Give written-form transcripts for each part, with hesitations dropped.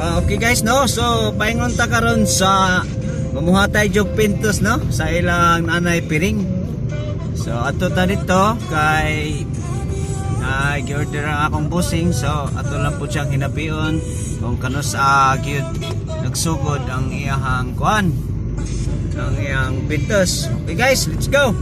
Okay guys, no? So, paingon ta karon sa mamuhatay jog pintos, no? Sa ilang nanay piring. So, ato ta dito kay gi-order ang akong busing. So, ato lang po siyang hinabion kung kanus gyud nagsugod ang iyahang kuan, ang iyang pintos. Okay guys, let's go.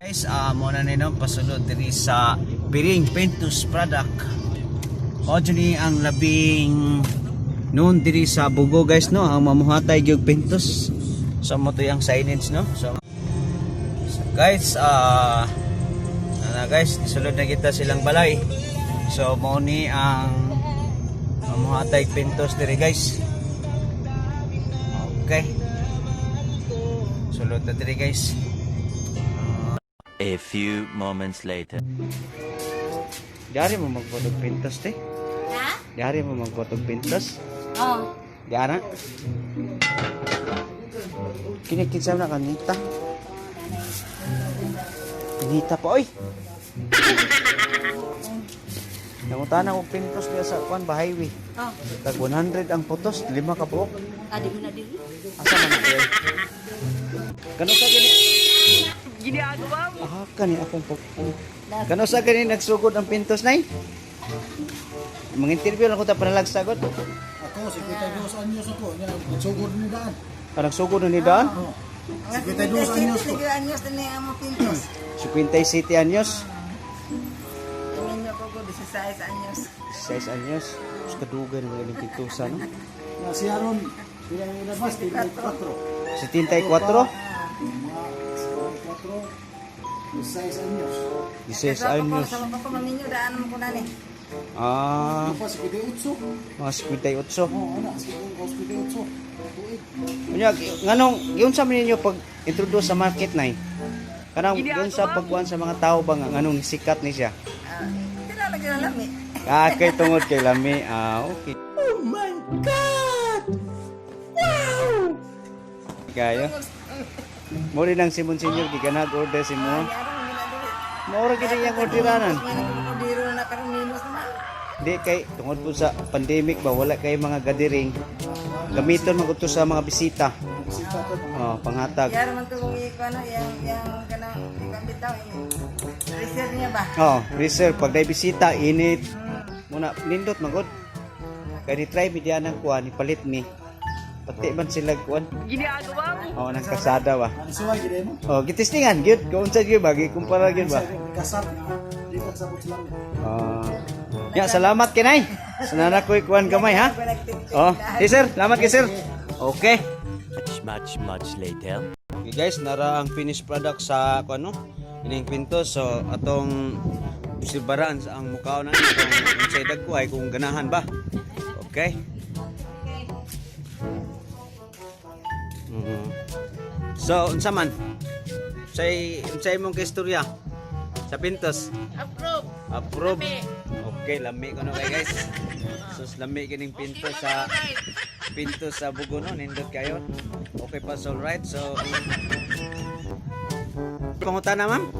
Guys, mo na nino pasulod diri sa Piring Pintos Product. Mao jud ni ang labing noon diri sa Bugo guys, no, ang mamuhatay gyud pintos. So mo to yung signage, no. So guys, na guys, sulod na kita silang balay. So mo ni ang mamuhatay pintos diri guys. Okay. Sulod na diri guys. A few moments later. Diari mo magbotog pintos te. Ha? Diari mo magbotog pintos. Oh. Diara. Kini kinsa na kanita. Kanita pa oy. Nangutana kong pintos niya sa kuan ba highway. Oh. Tag 100 ang putos, lima ka buok. Adi mo na dili. Asa man na eh? Kano sa gani? Ginagawa mo. Ah, kani akong pag. Kano sa gani nagsugod ang pintos nay? Mga interview lang ko ta panalagsagot. Ako, 52 anyos ako. Nya, nagsugod ni daan. Parang sugod na ni daan. Oh. 52 anyos ko. Anyos na niya ang pintos. 57 anyos. Minyo ko ko 16 anyos. 6 anyos. Mas kadugay na mga pintusa, no? Na si Aaron, sila ang ilabas, 74. 74? Mga 74, 16 anyos. 16 anyos. Sa mga ko maminyo daan mo ko na ni. Ah, Ano pa, 58? mga 58. Oo, ana, 58. Tuig. Unya, nganong, yun sa ninyo pag introduce sa market na? Kanang yun sa pagkuhan sa mga tao ba nga nganong sikat ni siya? Ah, tira lagi na lami. Ah, kay tungod kay lami. Ah, okay. Oh my God! Wow! Kayo. Mo rin ang si Monsignor giganag order si mo. Di aron mo na dili. Mao ra gid iyang orderanan. May nagkukudiro na karon minus naman. Di kay tungod po sa pandemic ba wala kay mga gathering. Gamiton man to sa mga bisita. Bisita to, mga Oh, panghatag. Yara man to kung iko ano yang yang kanang ikaw bitaw eh. Reserve niya ba? Oh, reserve pag day bisita init. Muna nindot magod. Kay ni try mi diyan ang kuan ipalit ni. Pati man sila kuan. Ginagawa mo. Oh, nang kasada ba. Ano siya, gid mo? Oh, gitistingan gyud kung unsa gyud ba gikumpara gyud ba. Kasap, di ka sabot sila. Oh. Ya, salamat kinay. Sanana ko'y kuan gamay ha. Oh, hey sir, salamat kay sir. Okay. Much, much, much later. Okay guys, nara ang finished product sa kuan no. Ining pinto so atong silbaran sa ang mukhaon na kung unsay dagko ay kung ganahan ba. Okay. So unsa man? Unsay unsay imong kaistorya sa pintos? Approve. Approve. Okay, lami ko no kay guys. Sus lami kining pinto sa pinto sa bugo no, nindot kayo. Okay pa, so right. So pangutana ma'am?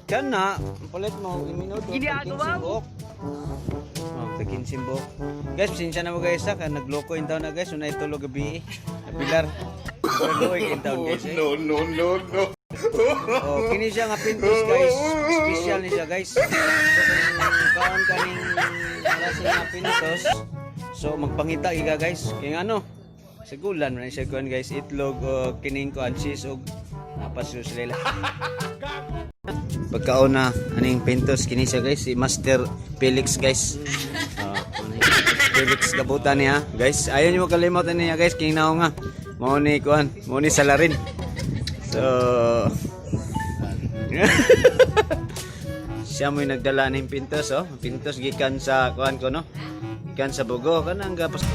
Kan na, ang palit mo, minuto. Ginagawa mo. Oh, tag 15 buok. Guys, pasensya na mo guys ha, kaya nagloko in town na guys, unay tulog gabi eh. Nabilar. Nagloko in town guys eh. No, no, no, no. Oh, kini siya nga pintos guys. Special ni siya guys. So kung kaon kaning klase nga pintos, so magpangita iga guys. Kay ano? Sigulan man siya kuan guys, itlog o kining kuan cheese og apas sila. Pagkaon na aning pintos kini siya guys, si Master Felix guys. Oh, Felix gabutan niya guys. Ayaw niyo makalimot niya guys, king naong nga. Mao ni kuan, mao ni salarin. So siya mo'y nagdala ng pintos oh. Pintos gikan sa kuan ko no. Gikan sa Bugo kanang gapas.